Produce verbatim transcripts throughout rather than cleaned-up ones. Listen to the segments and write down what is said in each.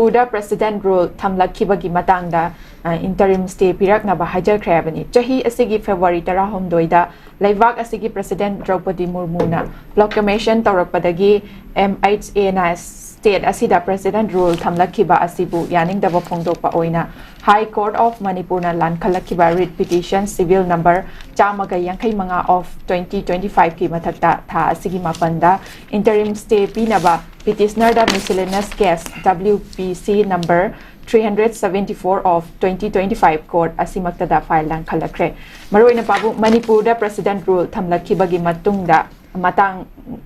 ꯃꯅꯤꯄꯨꯔꯗ President Rule ꯊꯝꯂꯛꯈꯤꯕꯒꯤ ꯃꯇꯥꯡꯗ, ꯑ, interim stay ꯄꯤꯔꯛꯅꯕ ꯍꯥꯏꯖꯈ꯭ꯔꯦ ꯍꯥꯏꯕꯅꯤ꯫ ꯆꯍꯤ ꯑꯁꯤꯒꯤ February ꯇꯔꯥꯍꯨꯝꯗꯣꯏꯗ ꯂꯩꯕꯥꯛ ꯑꯁꯤꯒꯤ President ꯗ꯭ꯔꯧꯄꯗꯤ ꯃꯨꯔꯃꯨꯅ proclamation ꯇꯧꯔꯛꯄꯗꯒꯤ M H A ꯅ state ꯑꯁꯤꯗ President Rule ꯊꯝꯂꯛꯈꯤꯕ ꯑꯁꯤꯕꯨ ꯌꯥꯅꯤꯡꯗꯕ ꯐꯣꯡꯗꯣꯛꯄ ꯑꯣꯏꯅ High Court of ꯃꯅꯤꯄꯨꯔꯅ ꯂꯥꯟꯈꯠꯂꯛꯈꯤꯕ writ petition civil number ꯆꯥꯝꯃꯒ ꯌꯥꯡꯈꯩ ꯃꯉꯥ of twenty twenty five ꯀꯤ ꯃꯊꯛꯇ ꯊꯥ ꯑꯁꯤꯒꯤ ꯃꯥꯄꯟꯗ interim stay ꯄꯤꯅꯕ petitioner the miscellaneous case W P C number three hundred seventy four of twenty twenty five court ꯑꯁꯤꯃꯛꯇꯗ file ꯂꯥꯡꯈꯠꯂꯛꯈ꯭ꯔꯦ꯫ ꯃꯔꯨꯑꯣꯏꯅ ꯄꯥꯕꯨꯡ, ꯃꯅꯤꯄꯨꯔꯗ President Rule ꯊꯝꯂꯛꯈꯤꯕꯒꯤ ꯃꯇꯨꯡꯗ, ꯃꯇꯥꯡ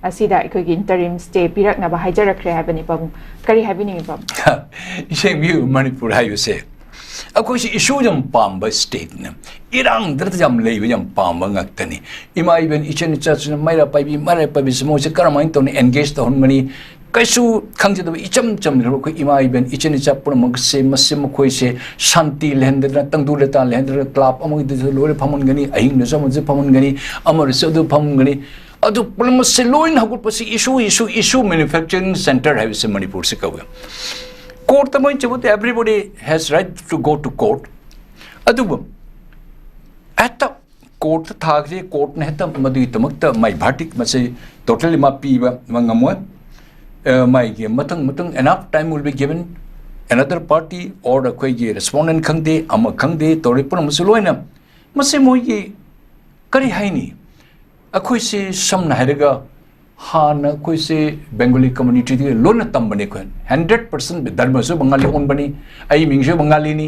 ꯑꯁꯤꯗ ꯑꯩꯈꯣꯏꯒꯤ interim stay ꯄꯤꯔꯛꯅꯕ ꯍꯥꯏꯖꯔꯛꯈ꯭ꯔꯦ ꯍꯥꯏꯕꯅꯤ ꯄꯥꯕꯨꯡ꯫ ꯀꯔꯤ ꯍꯥꯏꯕꯤꯅꯤꯡꯉꯤ ꯄꯥꯕꯨꯡ? ꯏꯁꯦꯡꯕꯤꯌꯨ, ꯃꯅꯤꯄꯨꯔ ꯍꯥꯏꯕꯁꯦ ꯑꯩꯈꯣꯏꯁꯤ issue ꯌꯥꯝ ꯄꯥꯝꯕ state ꯅꯤ꯫ ꯏꯔꯥꯡꯗ ꯌꯥꯝ ꯂꯩꯕ, ꯌꯥꯝ ꯄꯥꯝꯕ ꯉꯥꯛꯇꯅꯤ꯫ ꯏꯃꯥ ꯏꯕꯦꯟ, ꯏꯆꯟ ꯏꯆꯥꯁꯤꯡꯅ ꯃꯩꯔꯥ ꯄꯥꯏꯕꯤ, ꯃꯔꯥ ꯄꯥꯏꯕꯤꯁꯤ ꯃꯣꯏꯁꯦ ꯀꯔꯝꯍꯥꯏꯅ ꯇꯧꯅꯤ engage ꯇꯧꯍꯟꯒꯅꯤ? ꯀꯩꯁꯨ ꯈꯪꯖꯗꯕ, ꯏꯆꯝ ꯆꯝꯖꯕ ꯑꯩꯈꯣꯏ ꯏꯃꯥ ꯏꯕꯦꯟ, ꯏꯆꯟ ꯏꯆꯥ ꯄꯨꯝꯅꯃꯛꯁꯦ, ꯃꯁꯤ ꯃꯈꯣꯏꯁꯦ ꯁꯥꯟꯇꯤ ꯂꯩꯍꯟꯗꯗꯅ, ꯇꯪꯗꯨ ꯂꯩꯇꯥ ꯂꯩꯍꯟꯗꯗꯅ, club ꯑꯃꯒꯤꯗꯁꯨ ꯂꯣꯏꯅ ꯐꯝꯍꯟꯒꯅꯤ, ꯑꯍꯤꯡꯗꯁꯨ ꯑꯃꯗꯁꯨ ꯐꯝꯍꯟꯒꯅꯤ, ꯑꯃꯗꯁꯨ ꯑꯗꯨ ꯐꯝꯍꯟꯒꯅꯤ꯫ ꯑꯗꯨ ꯄꯨꯝꯅꯃꯛꯁꯦ ꯂꯣꯏꯅ ꯍꯧꯒꯠꯄꯁꯤ issue, issue, issue manufacturing centre ꯍꯥꯏꯕꯁꯦ ꯃꯅꯤꯄꯨꯔꯁꯦ ꯀꯧꯏ꯫ Court ꯇ ꯃꯣꯏ ꯆꯠꯄꯗꯤ everybody has right to go to court꯫ ꯑꯗꯨꯕꯨ ꯍꯦꯛꯇ court ꯇ ꯊꯥꯈ꯭ꯔꯦ, court ꯅ ꯍꯦꯛꯇ ꯃꯗꯨꯒꯤꯗꯃꯛꯇ ꯃꯥꯏ verdict ꯃꯁꯤ totally ꯃꯥ ꯄꯤꯕ ꯃꯥ ꯉꯝꯃꯣꯏ꯫ ꯑ, ꯃꯥꯒꯤ ꯃꯊꯪ ꯃꯊꯪ enough time will be given, another party or ꯑꯩꯈꯣꯏꯒꯤ respondent ꯈꯪꯗꯦ, ꯑꯃ ꯈꯪꯗꯦ, ꯇꯧꯔꯤ ꯄꯨꯝꯅꯃꯛꯁꯨ ꯂꯣꯏꯅ ꯃꯁꯤ ꯃꯣꯏꯒꯤ ꯀꯔꯤ ꯍꯥꯏꯅꯤ? ꯑꯩꯈꯣꯏꯁꯤ ꯁꯝꯅ ꯍꯥꯏꯔꯒ ꯍꯥꯟꯅ ꯑꯩꯈꯣꯏꯁꯤ Bengali community ꯗꯒꯤ ꯂꯣꯏꯅ ꯇꯝꯕꯅꯤ ꯑꯩꯈꯣꯏ꯫ Hundred percent ꯙꯔꯃꯁꯨ ꯕꯪꯒꯥꯂꯤ ꯑꯣꯟꯕꯅꯤ, ꯑꯩ ꯃꯤꯡꯁꯨ ꯕꯪꯒꯥꯂꯤꯅꯤ,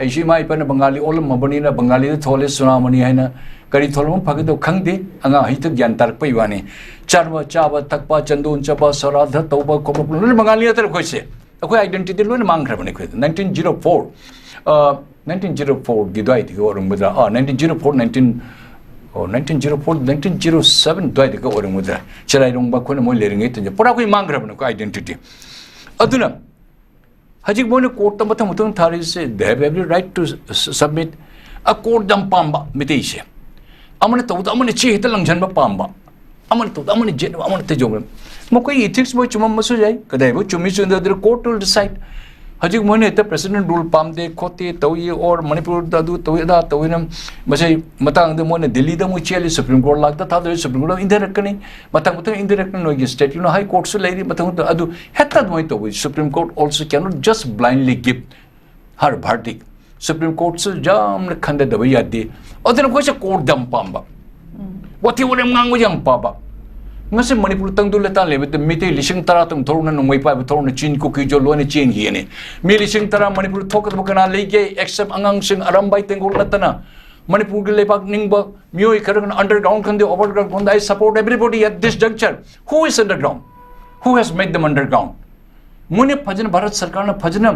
ꯑꯩꯁꯨ ꯏꯃꯥ ꯏꯄꯥꯅ ꯕꯪꯒꯥꯂꯤ ꯑꯣꯜꯂꯝꯃꯕꯅꯤꯅ ꯕꯪꯒꯥꯂꯤꯗ ꯊꯣꯜꯂꯦ ꯆꯨꯔꯥꯃꯅꯤ ꯍꯥꯏꯅ꯫ ꯀꯔꯤ ꯊꯣꯜꯂꯝꯕ ꯐꯒꯗꯧ ꯈꯪꯗꯦ, ꯑꯉꯥꯡ ꯍꯧꯖꯤꯛꯇ ꯒ꯭ꯌꯥꯟ ꯇꯥꯔꯛꯄꯩ ꯋꯥꯅꯤ꯫ ꯆꯥꯕ, ꯆꯥꯕ ꯊꯛꯄ, ꯆꯟꯗꯣꯟ ꯆꯠꯄ, ꯁꯣꯔꯥꯗ ꯇꯧꯕ ꯈꯣꯠꯄ ꯂꯣꯏꯅ ꯕꯪꯒꯥꯂꯤ ꯉꯥꯛꯇꯅꯤ ꯑꯩꯈꯣꯏꯁꯦ꯫ ꯑꯩꯈꯣꯏ identity ꯂꯣꯏꯅ ꯃꯥꯡꯈ꯭ꯔꯕꯅꯤ ꯑꯩꯈꯣꯏ꯫ Nineteen zero four, ꯑ, nineteen zero four ꯒꯤ ꯑꯗꯨꯋꯥꯏꯗꯒꯤ ꯑꯣꯏꯔꯝꯒꯗ꯭ꯔꯥ? ꯑꯥ, nineteen zero four, nineteen, ꯑꯣ, nineteen zero four, nineteen zero seven ꯑꯗꯨꯋꯥꯏꯗꯒ ꯑꯣꯏꯔꯝꯒꯗ꯭ꯔꯥ? ꯆꯔꯥꯏꯔꯣꯡꯕ ꯑꯩꯈꯣꯏꯅ ꯃꯣꯏ ꯂꯩꯔꯤꯉꯩ ꯇꯟꯖꯥ ꯄꯨꯔꯥ ꯑꯩꯈꯣꯏ ꯃꯥꯡꯈ꯭ꯔꯕꯅꯤ ꯑꯩꯈꯣꯏ identity꯫ ꯑꯗꯨꯅ ꯍꯧꯖꯤꯛ ꯃꯣꯏꯅ court ꯇ ꯃꯊꯪ ꯃꯊꯪ ꯊꯥꯔꯤꯁꯦ, they have every right to s-, submit꯫ ꯑ, court ꯌꯥꯝ ꯄꯥꯝꯕ ꯃꯤꯇꯩꯁꯦ, ꯑꯃꯅ ꯇꯧꯕꯗ ꯑꯃꯅ ꯆꯦ ꯍꯦꯛꯇ ꯂꯪꯁꯤꯟꯕ ꯄꯥꯝꯕ, ꯑꯃꯅ ꯇꯧꯕꯗ ꯑꯃꯅ ꯌꯦꯠꯅꯕ, ꯑꯃꯅ ꯇꯧꯖꯧꯕ꯫ ꯃꯈꯣꯏꯒꯤ ethics ꯃꯣꯏ ꯆꯨꯝꯃꯝꯕꯁꯨ ꯌꯥꯏ, ꯀꯗꯥꯏꯕꯨ ꯆꯨꯝꯃꯤ ꯆꯨꯝꯗꯕꯗꯨ court will decide꯫ ꯍꯧꯖꯤꯛ ꯃꯣꯏꯅ ꯍꯦꯛꯇ president rule ꯄꯥꯝꯗꯦ ꯈꯣꯠꯇꯦ ꯇꯧꯏ, or ꯃꯅꯤꯄꯨꯔꯗ ꯑꯗꯨ ꯇꯧꯏ ꯑꯗꯥ ꯇꯧꯏꯅ, ꯃꯁꯤ ꯃꯇꯥꯡꯗ ꯃꯣꯏꯅ ꯗꯤꯜꯂꯤꯗ ꯑꯃꯨꯛ ꯆꯦꯜꯂꯤ, Supreme Court ꯂꯥꯛꯇ ꯊꯥꯗꯣꯔꯤ, Supreme Court ꯑꯃꯨꯛ ꯏꯟꯊꯔꯛꯀꯅꯤ, ꯃꯊꯪ ꯃꯊꯪ ꯏꯟꯊꯔꯛꯀꯅꯤ, ꯅꯣꯏꯒꯤ state ꯀꯤꯅ high court ꯁꯨ ꯂꯩꯔꯤ, ꯃꯊꯪ ꯃꯊꯪ ꯑꯗꯨ ꯍꯦꯛꯇ ꯑꯗꯨꯃꯥꯏꯅ ꯇꯧꯕ, Supreme Court also cannot just blindly give her verdict. Supreme Court ꯁꯨ ꯌꯥꯝꯅ ꯈꯟꯊꯗꯕ ꯌꯥꯗꯦ꯫ ꯑꯗꯨꯅ ꯑꯩꯈꯣꯏꯁꯦ court ꯌꯥꯝ ꯄꯥꯝꯕ, ꯋꯥꯊꯤ ꯋꯥꯔꯦꯝ ꯉꯥꯡꯕ ꯌꯥꯝ ꯄꯥꯝꯕ꯫ ꯉꯁꯤ ꯃꯅꯤꯄꯨꯔ ꯇꯪꯗꯨ ꯂꯩꯇꯥ ꯂꯩꯕꯗ ꯃꯤꯇꯩ ꯂꯤꯁꯤꯡ ꯇꯔꯥ ꯇꯪ ꯊꯣꯛꯂꯛꯅ, ꯅꯣꯡꯃꯩ ꯄꯥꯏꯕ ꯊꯣꯛꯂꯛꯅ, ꯆꯤꯟ ꯀꯨꯀꯤ ꯖꯣ ꯂꯣꯏꯅ ꯆꯦꯟꯈꯤꯒꯅꯤ꯫ ꯃꯤ ꯂꯤꯁꯤꯡ ꯇꯔꯥ ꯃꯅꯤꯄꯨꯔ ꯊꯣꯛꯀꯗꯕ ꯀꯅꯥ ꯂꯩꯒꯦ? Except ꯑꯉꯥꯡꯁꯤꯡ ꯑꯔꯥꯝꯕꯥꯏ ꯇꯦꯡꯒꯣꯜ ꯅꯠꯇꯅ꯫ ꯃꯅꯤꯄꯨꯔꯒꯤ ꯂꯩꯕꯥꯛ ꯅꯤꯡꯕ ꯃꯤꯑꯣꯏ ꯈꯔꯒꯅ underground ꯈꯪꯗꯦ, overground ꯈꯪꯗꯦ, I support everybody at this juncture. Who is underground? Who has made them underground? ꯃꯣꯏꯅ ꯐꯖꯅ, ꯚꯥꯔꯠ ꯁꯔꯀꯥꯔꯅ ꯐꯖꯅ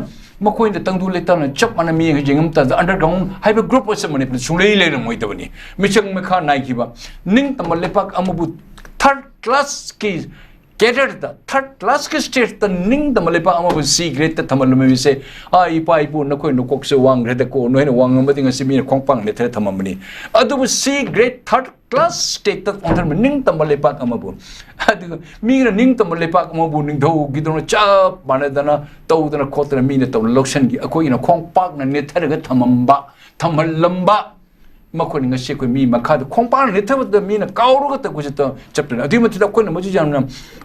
ꯃꯈꯣꯏꯗ ꯇꯪꯗꯨ ꯂꯩꯇꯥꯅ ꯆꯞ ꯃꯥꯟꯅ ꯃꯤꯠꯌꯦꯡ ꯌꯦꯡꯉꯝ ꯇꯥꯔꯗꯤ, underground ꯍꯥꯏꯕ group ꯑꯁꯤ ꯃꯅꯤꯄꯨꯔꯗ ꯁꯨꯡꯂꯩ ꯂꯩꯔꯝꯃꯣꯏꯗꯕꯅꯤ꯫ ꯃꯤꯆꯪ ꯃꯤꯈꯥ ꯅꯥꯏꯈꯤꯕ ꯅꯤꯡꯇꯝꯕ ꯂꯩꯄꯥꯛ ꯑꯃꯕꯨ third class ꯀꯤ cadre ꯗ, third class ꯀꯤ state ꯇ ꯅꯤꯡꯇꯝꯕ ꯂꯩꯄꯥꯛ ꯑꯃꯕꯨ C grade ꯇ ꯊꯝꯍꯜꯂꯝꯃꯤꯕꯁꯦ, ꯑꯥ, ꯏꯄꯥ ꯏꯄꯨ ꯅꯈꯣꯏ ꯅꯀꯣꯛꯁꯦ ꯋꯥꯡꯈ꯭ꯔꯦꯗꯀꯣ, ꯅꯣꯏꯅ ꯋꯥꯡꯉꯝꯃꯗꯤ ꯉꯁꯤ ꯃꯤꯅ ꯈꯣꯡꯄꯥꯛ ꯅꯦꯠꯊꯔ ꯊꯝꯃꯝꯕꯅꯤ꯫ ꯑꯗꯨꯕꯨ C grade third class state ꯇ ꯑꯣꯟꯊꯔꯝꯕ ꯅꯤꯡꯇꯝꯕ ꯂꯩꯄꯥꯛ ꯑꯃꯕꯨ, ꯑꯗꯨꯒ ꯃꯤꯅ ꯅꯤꯡꯇꯝꯕ ꯂꯩꯄꯥꯛ ꯑꯃꯕꯨ ꯅꯤꯡꯊꯧꯒꯤꯗꯧꯅ ꯆꯞ ꯃꯥꯟꯅꯗꯅ ꯇꯧꯗꯅ ꯈꯣꯠꯇꯅ ꯃꯤꯅ ꯇꯧꯅ ꯂꯧꯁꯤꯟꯈꯤ, ꯑꯩꯈꯣꯏꯒꯤꯅ ꯈꯣꯡꯄꯥꯛꯅ ꯅꯦꯠꯊꯔꯒ ꯊꯝꯃꯝꯕ, ꯊꯝꯍꯜꯂꯝꯕ, ꯃꯈꯣꯏꯅ ꯉꯁꯤ ꯑꯩꯈꯣꯏ ꯃꯤ ꯃꯈꯥꯗ ꯈꯣꯡꯄꯥꯛꯅ ꯅꯦꯠꯊꯕꯗ ꯃꯤꯅ ꯀꯥꯎꯔꯒ ꯇꯧꯕꯁꯤꯗ ꯆꯠꯄꯅꯤ꯫ ꯑꯗꯨꯒꯤ ꯃꯊꯛꯇ ꯑꯩꯈꯣꯏꯅ ꯃꯁꯤ ꯌꯥꯝꯅ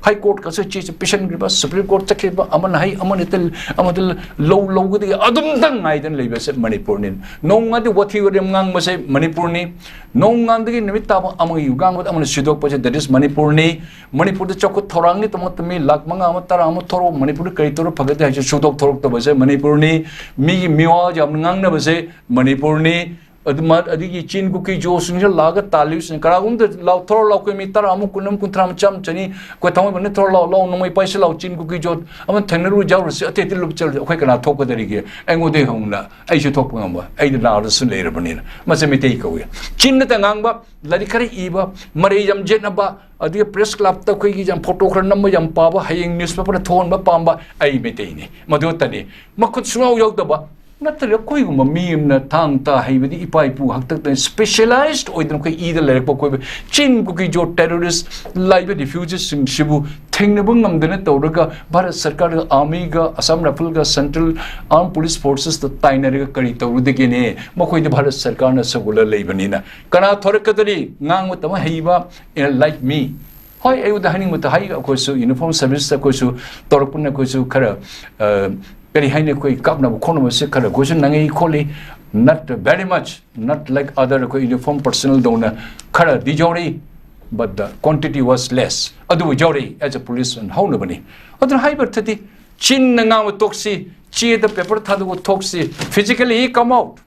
high court ꯀꯁꯨ ꯆꯦ ꯄꯤꯁꯟꯈ꯭ꯔꯤꯕ, Supreme Court ꯆꯠꯈ꯭ꯔꯤꯕ, ꯑꯃꯅ ꯍꯩ, ꯑꯃꯅ ꯇꯜ, ꯑꯃꯗ ꯂꯧ, ꯂꯧꯒꯗꯒꯤ ꯑꯗꯨꯝꯇꯪ ꯉꯥꯏꯗꯅ ꯂꯩꯕꯁꯦ ꯃꯅꯤꯄꯨꯔꯅꯤ꯫ ꯅꯣꯡꯉꯥꯟꯗꯤ ꯋꯥꯊꯤ ꯋꯥꯔꯦꯝ ꯉꯥꯡꯕꯁꯦ ꯃꯅꯤꯄꯨꯔꯅꯤ꯫ ꯅꯣꯡꯉꯥꯟꯗꯒꯤ ꯅꯨꯃꯤꯠ ꯇꯥꯕ ꯑꯃꯒꯤ ꯉꯥꯡꯕꯗ ꯑꯃꯅ ꯁꯤꯗꯣꯛꯄꯁꯦ, that is ꯃꯅꯤꯄꯨꯔꯅꯤ꯫ ꯃꯅꯤꯄꯨꯔꯗ ꯆꯥꯎꯈꯠ ꯊꯧꯔꯥꯡꯒꯤꯗꯃꯛꯇ ꯃꯤ ꯂꯥꯈ ꯃꯉꯥ ꯑꯃ, ꯇꯔꯥ ꯑꯃ ꯊꯣꯔꯛꯑꯣ, ꯃꯅꯤꯄꯨꯔꯗ ꯀꯔꯤ ꯇꯧꯔ ꯐꯒꯗꯦ ꯍꯥꯏꯁꯦ ꯁꯨꯗꯣꯛ ꯊꯣꯔꯛꯇꯕꯁꯦ ꯃꯅꯤꯄꯨꯔꯅꯤ꯫ ꯃꯤꯒꯤ ꯃꯤꯋꯥ ꯌꯥꯝꯅ ꯉꯥꯡꯅꯕꯁꯦ ꯃꯅꯤꯄꯨꯔꯅꯤ꯫ ꯑꯗꯨꯃ-, ꯑꯗꯒꯤ ꯆꯤꯟ ꯀꯨꯀꯤ ꯖꯣꯁꯤꯡꯁꯤꯅ ꯂꯥꯛꯑꯒ ꯇꯥꯜꯂꯤꯕꯁꯤꯡ ꯀꯅꯥꯒꯨꯝꯕꯗ ꯂꯥꯎ, ꯊꯣꯔꯛꯑꯣ ꯂꯥꯎ, ꯑꯩꯈꯣꯏ ꯃꯤ ꯇꯔꯥ ꯑꯃ, ꯀꯨꯟ ꯑꯃ, ꯀꯨꯟꯊ꯭ꯔꯥ ꯑꯃ, ꯆꯥꯝꯃ, ꯆꯅꯤ, ꯑꯩꯈꯣꯏ ꯊꯥꯡꯃꯩꯕꯟꯗ ꯊꯣꯔꯛꯑꯣ ꯂꯥꯎ, ꯂꯥꯎ, ꯅꯣꯡꯃꯩ ꯄꯥꯏꯁꯤ ꯂꯥꯎ, ꯆꯤꯟ ꯀꯨꯀꯤ ꯖꯣ ꯑꯃ ꯊꯦꯡꯅꯔꯨ ꯌꯥꯎꯔꯨꯁꯤ, ꯑꯇꯩ ꯑꯇꯩ ꯂꯨꯞ ꯆꯠꯂꯨꯁꯤ, ꯑꯩꯈꯣꯏ ꯀꯅꯥ ꯊꯣꯛꯀꯗꯧꯔꯤꯒꯦ? ꯑꯩꯉꯣꯟꯗꯒꯤ ꯍꯧꯅ ꯑꯩꯁꯨ ꯊꯣꯛꯄ ꯉꯝꯕ, ꯑꯩꯗꯤ ꯅꯥꯔꯁꯨ ꯂꯩꯔꯕꯅꯤꯅ꯫ ꯃꯁꯤ ꯃꯩꯇꯩ ꯀꯧꯏ꯫ ꯆꯤꯟ ꯅꯠꯇ ꯉꯥꯡꯕ, ꯂꯥꯏꯔꯤꯛ ꯈꯔ ꯏꯕ, ꯃꯔꯩ ꯌꯥꯝ ꯌꯦꯠꯅꯕ, ꯑꯗꯨꯒ press club ꯇ ꯑꯩꯈꯣꯏꯒꯤ ꯌꯥꯝ photo ꯈꯔ ꯅꯝꯕ, ꯌꯥꯝ ꯄꯥꯕ, ꯍꯌꯦꯡ newspaper ꯗ ꯊꯣꯛꯍꯟꯕ ꯄꯥꯝꯕ, ꯑꯩ ꯃꯩꯇꯩꯅꯤ꯫ ꯃꯗꯨꯇꯅꯤ꯫ ꯃꯈꯨꯠ ꯁꯨꯡꯌꯥꯎ ꯌꯥꯎꯗꯕ, ꯅꯠꯇ꯭ꯔꯒ ꯑꯩꯈꯣꯏꯒꯨꯝꯕ ꯃꯤ ꯑꯃꯅ ꯊꯥꯡ ꯇꯥ ꯍꯩꯕꯗꯤ ꯏꯄꯥ ꯏꯄꯨ ꯍꯥꯛꯇꯛꯇ specialized ꯑꯣꯏꯗꯅ ꯑꯩꯈꯣꯏ ꯏꯗ ꯂꯩꯔꯛꯄ ꯑꯩꯈꯣꯏ ꯆꯤꯟ ꯀꯨꯀꯤ ꯖꯣ terrorist ꯂꯥꯛꯏꯕ refugees ꯁꯤꯡꯁꯤꯕꯨ ꯊꯦꯡꯅꯕ ꯉꯝꯗꯅ ꯇꯧꯔꯒ ꯚꯥꯔꯠ ꯁꯔꯀꯥꯔꯒ army ꯒ Assam Rifle ꯒ central armed police forces ꯇ ꯇꯥꯏꯅꯔꯒ ꯀꯔꯤ ꯇꯧꯔꯨꯗꯒꯦꯅꯦ? ꯃꯈꯣꯏꯗ ꯚꯥꯔꯠ ꯁꯔꯀꯥꯔꯅ ꯁꯧꯒꯠꯂ ꯂꯩꯕꯅꯤꯅ꯫ ꯀꯅꯥ ꯊꯣꯔꯛꯀꯗꯧꯔꯤ? ꯉꯥꯡꯕ ꯇꯝꯕ ꯍꯩꯕ, like me꯫ ꯍꯣꯏ, ꯑꯩꯉꯣꯟꯗ ꯍꯥꯏꯅꯤꯡꯕꯇ ꯍꯥꯏ, ꯑꯩꯈꯣꯏꯁꯨ uniform service ꯇ ꯑꯩꯈꯣꯏꯁꯨ ꯇꯧꯔꯛꯄꯅ ꯑꯩꯈꯣꯏꯁꯨ ꯈꯔ, ꯑ, ꯀꯔꯤ ꯍꯥꯏꯅꯤ, ꯑꯩꯈꯣꯏ ꯀꯥꯞꯅꯕ ꯈꯣꯠꯅꯕꯁꯦ ꯈꯔ ꯑꯩꯈꯣꯏꯁꯨ ꯅꯪꯉꯤ ꯈꯣꯠꯂꯤ, not very much, not like other ꯑꯩꯈꯣꯏ uniform personnel ꯗꯧꯅ ꯈꯔꯗꯤ ꯌꯥꯎꯔꯛꯏ, but the quantity was less꯫ ꯑꯗꯨꯕꯨ ꯌꯥꯎꯔꯛꯏ, as a police ꯍꯧꯅꯕꯅꯤ꯫ ꯑꯗꯨꯅ ꯍꯥꯏꯕ ꯑꯔꯊꯗꯤ ꯆꯤꯟꯅ ꯉꯥꯡꯕ ꯇꯣꯛꯁꯤ, ꯆꯦꯗ paper ꯊꯥꯗꯣꯛꯄ ꯊꯣꯛꯁꯤ, physically come out꯫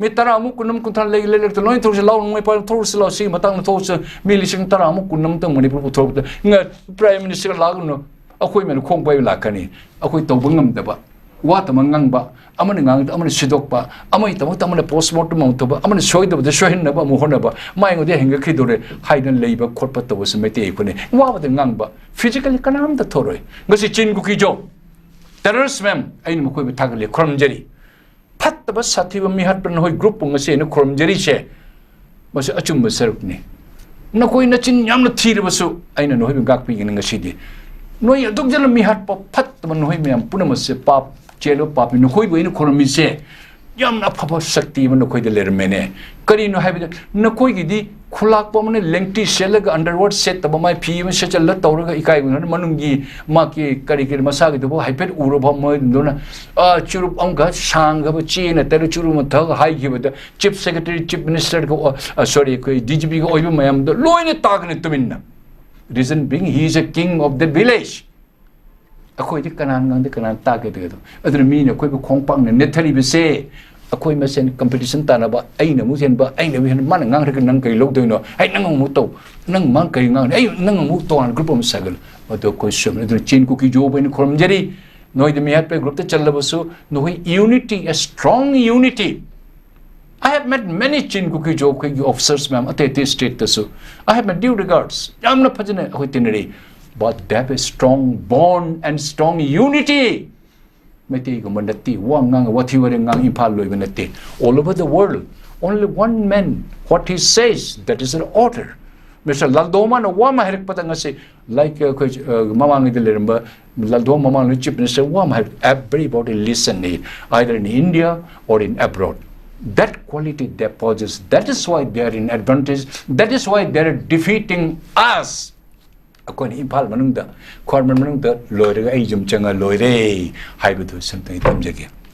ꯃꯤ ꯇꯔꯥꯃꯨꯛ, ꯀꯨꯟ ꯑꯃ, ꯀꯨꯟꯊ꯭ꯔꯥ ꯂꯩ, ꯂꯩ, ꯂꯩꯔꯛꯇ ꯂꯣꯏ ꯊꯣꯛꯁꯤ ꯂꯥꯎ, ꯅꯣꯡꯃꯩ ꯄꯥꯏꯔ ꯊꯣꯛꯁꯤ ꯂꯥꯎ, ꯁꯤꯒꯤ ꯃꯇꯥꯡꯗ ꯊꯣꯛꯁꯤ꯫ ꯃꯤ ꯂꯤꯁꯤꯡ ꯇꯔꯥꯃꯨꯛ, ꯀꯨꯟ ꯑꯃꯇꯪ ꯃꯅꯤꯄꯨꯔ ꯄꯨꯊꯣꯔꯛꯄꯗ, ꯉ-, Prime Minister ꯂꯥꯛꯂꯨꯅꯨ, ꯑꯩꯈꯣꯏ ꯃꯌꯥꯝ ꯈꯣꯡ ꯄꯥꯏꯕ ꯂꯥꯛꯀꯅꯤ꯫ ꯑꯩꯈꯣꯏ ꯇꯧꯕ ꯉꯝꯗꯕ, ꯋꯥ ꯇꯝꯕ ꯉꯥꯡꯕ, ꯑꯃꯅ ꯉꯥꯡꯕꯗ ꯑꯃꯅ ꯁꯤꯗꯣꯛꯄ, ꯑꯃꯒꯤꯗꯃꯛꯇ ꯑꯃꯅ post mortem ꯑꯃꯨꯛ ꯇꯧꯕ, ꯑꯃꯅ ꯁꯣꯏꯗꯕꯗ ꯁꯣꯏꯍꯟꯅꯕ ꯑꯃꯨꯛ ꯍꯣꯠꯅꯕ, ꯃꯥ ꯑꯩꯉꯣꯟꯗ ꯍꯦꯟꯒꯠꯈꯤꯗꯧꯔꯦ ꯍꯥꯏꯗꯅ ꯂꯩꯕ ꯈꯣꯠꯄ ꯇꯧꯕꯁꯤ ꯃꯩꯇꯩ ꯑꯩꯈꯣꯏꯅ ꯋꯥꯕꯗ ꯉꯥꯡꯕ, physically ꯀꯅꯥꯝꯇ ꯊꯣꯔꯣꯏ꯫ ꯉꯁꯤ ꯆꯤꯟ ꯀꯨꯀꯤ ꯖꯣ terrorist ꯃꯌꯥꯝ, ꯑꯩꯅ ꯃꯈꯣꯏꯕꯨ ꯊꯥꯒꯠꯂꯤ, ꯈꯨꯔꯨꯝꯖꯔꯤ꯫ ꯐꯠꯇꯕ ꯁꯥꯊꯤꯕ ꯃꯤꯍꯥꯠꯄ ꯅꯈꯣꯏ group ꯄꯨꯝꯕꯁꯦ ꯑꯩꯅ ꯈꯨꯔꯨꯝꯖꯔꯤꯁꯦ, ꯃꯁꯤ ꯑꯆꯨꯝꯕ ꯁꯔꯨꯛꯅꯤ꯫ ꯅꯈꯣꯏ ꯅꯆꯤꯟ ꯌꯥꯝꯅ ꯊꯤꯔꯕꯁꯨ ꯑꯩꯅ ꯅꯈꯣꯏꯕꯨ ꯉꯥꯛꯄꯤꯒꯅꯤ ꯉꯁꯤꯗꯤ꯫ ꯅꯣꯏ ꯑꯗꯨꯛ ꯌꯥꯝꯅ ꯃꯤꯍꯥꯠꯄ ꯐꯠꯇꯕ ꯅꯈꯣꯏ ꯃꯌꯥꯝ ꯄꯨꯝꯅꯃꯛꯁꯦ ꯄꯥꯞ ꯆꯦꯜꯂꯕ ꯄꯥꯞꯄꯤ꯫ ꯅꯈꯣꯏꯕꯨ ꯑꯩꯅ ꯈꯨꯔꯨꯝꯃꯤꯁꯦ ꯌꯥꯝꯅ ꯑꯐꯕ ꯁꯛꯇꯤ ꯑꯃ ꯅꯈꯣꯏꯗ ꯂꯩꯔꯝꯃꯦꯅꯦ꯫ ꯀꯔꯤꯅꯣ ꯍꯥꯏꯕꯗ ꯅꯈꯣꯏꯒꯤꯗꯤ ꯈꯨꯂꯥꯛꯄ ꯑꯃꯅ ꯂꯦꯡꯇꯤ ꯁꯦꯠꯂꯒ underwear ꯁꯦꯠꯇꯕ ꯃꯥꯏ ꯐꯤ ꯑꯃ ꯁꯦꯠꯆꯜꯂ ꯇꯧꯔꯒ ꯏꯀꯥꯏꯕ ꯃꯅꯨꯡꯒꯤ ꯃꯥꯒꯤ ꯀꯔꯤ ꯀꯔꯤ ꯃꯁꯥꯒꯤꯗꯨꯕꯨ ꯍꯥꯏꯐꯦꯠ ꯎꯔꯕ ꯃꯣꯏꯗꯨꯅ, ꯑ, ꯆꯨꯔꯨꯞ ꯑꯃꯒ ꯁꯥꯡꯈ꯭ꯔꯕ ꯆꯦꯅ ꯇꯔꯨꯛ ꯆꯨꯔꯨꯞ ꯑꯃ ꯊꯛꯑꯒ ꯍꯥꯏꯈꯤꯕꯗ Chief Secretary, Chief Minister ꯒ, ꯑ, sorry, ꯑꯩꯈꯣꯏ D G P ꯒ ꯑꯣꯏꯕ ꯃꯌꯥꯝꯗꯣ ꯂꯣꯏꯅ ꯇꯥꯒꯅꯤ ꯇꯨꯃꯤꯟꯅ꯫ Reason being, he is a king of the village꯫ ꯑꯩꯈꯣꯏꯗꯤ ꯀꯅꯥꯅ ꯉꯥꯡꯗꯦ, ꯀꯅꯥꯅ ꯇꯥꯒꯦ ꯑꯗꯨꯒꯗꯣ? ꯑꯗꯨꯅ ꯃꯤꯅ ꯑꯩꯈꯣꯏꯕꯨ ꯈꯣꯡꯄꯥꯛꯅ ꯅꯦꯠꯊꯔꯤꯕꯁꯦ ꯑꯩꯈꯣꯏ ꯃꯁꯦꯟ competition ꯇꯥꯅꯕ, ꯑꯩꯅ ꯑꯃꯨꯛ ꯍꯦꯟꯕ, ꯑꯩꯅ ꯑꯃꯨꯛ ꯍꯦꯟꯕ, ꯃꯥꯅ ꯉꯥꯡꯈ꯭ꯔꯒ ꯅꯪ ꯀꯔꯤ ꯂꯧꯗꯣꯏꯅꯣ? ꯑꯩ ꯅꯪ ꯑꯃꯨꯛ ꯇꯧ, ꯅꯪ ꯃꯥ ꯀꯔꯤ ꯉꯥꯡꯅꯤ? ꯑꯩ ꯅꯪ ꯑꯃꯨꯛ ꯇꯣꯉꯥꯟꯅ group ꯑꯃ ꯁꯥꯒꯠꯂꯨ꯫ ꯑꯗꯣ ꯑꯩꯈꯣꯏ ꯁꯨꯝ ꯑꯗꯨꯅ ꯆꯤꯟ ꯀꯨꯀꯤ ꯖꯣꯕ ꯑꯩꯅ ꯈꯨꯔꯨꯝꯖꯔꯤ꯫ ꯅꯣꯏꯗ ꯃꯤꯍꯥꯠꯄꯒꯤ group ꯇ ꯆꯜꯂꯕꯁꯨ ꯅꯈꯣꯏ unity, a strong unity꯫ I have met many ꯆꯤꯟ ꯀꯨꯀꯤ ꯖꯣꯕ ꯑꯩꯈꯣꯏꯒꯤ officers ꯃꯌꯥꯝ ꯑꯇꯩ ꯑꯇꯩ state ꯇꯁꯨ꯫ I have my due regards꯫ ꯌꯥꯝꯅ ꯐꯖꯅ ꯑꯩꯈꯣꯏ ꯇꯤꯟꯅꯔꯤ꯫ But they have a strong bond and strong unity꯫ ꯃꯩꯇꯩꯒꯨꯝꯕ ꯅꯠꯇꯦ꯫ ꯋꯥ ꯉꯥꯡ, ꯋꯥꯊꯤ ꯋꯥꯔꯦꯡ ꯉꯥꯡ ꯏꯝꯐꯥꯜ ꯂꯣꯏꯕ ꯅꯠꯇꯦ꯫ All over the world, only one man, what he says, that is an order. Mister ꯂꯥꯜꯗꯣꯃꯥꯅ ꯋꯥ ꯑꯃ ꯍꯥꯏꯔꯛꯄꯗ ꯉꯁꯤ, like, ꯑꯩꯈꯣꯏ, ꯑ, ꯃꯃꯥꯡꯉꯩꯗ ꯂꯩꯔꯝꯕ ꯂꯥꯜꯗꯣꯃꯥ ꯃꯃꯥꯡꯗ chief minister ꯋꯥ ꯑꯃ ꯍꯥꯏꯔꯛ, everybody listen it, either in India or in abroad. That quality deposits, that is why they are in advantage, that is why they are defeating us. ꯑꯩꯈꯣꯏꯅ ꯏꯝꯐꯥꯜ ꯃꯅꯨꯡꯗ, ꯈ꯭ꯋꯥꯏꯔꯝꯕꯟ ꯃꯅꯨꯡꯗ ꯂꯣꯏꯔꯒ ꯑꯩ ꯌꯨꯝ ꯆꯪꯉ ꯂꯣꯏꯔꯦ ꯍꯥꯏꯕꯗꯨ ꯁꯤꯝꯇꯪ ꯑꯩ ꯊꯝꯖꯒꯦ꯫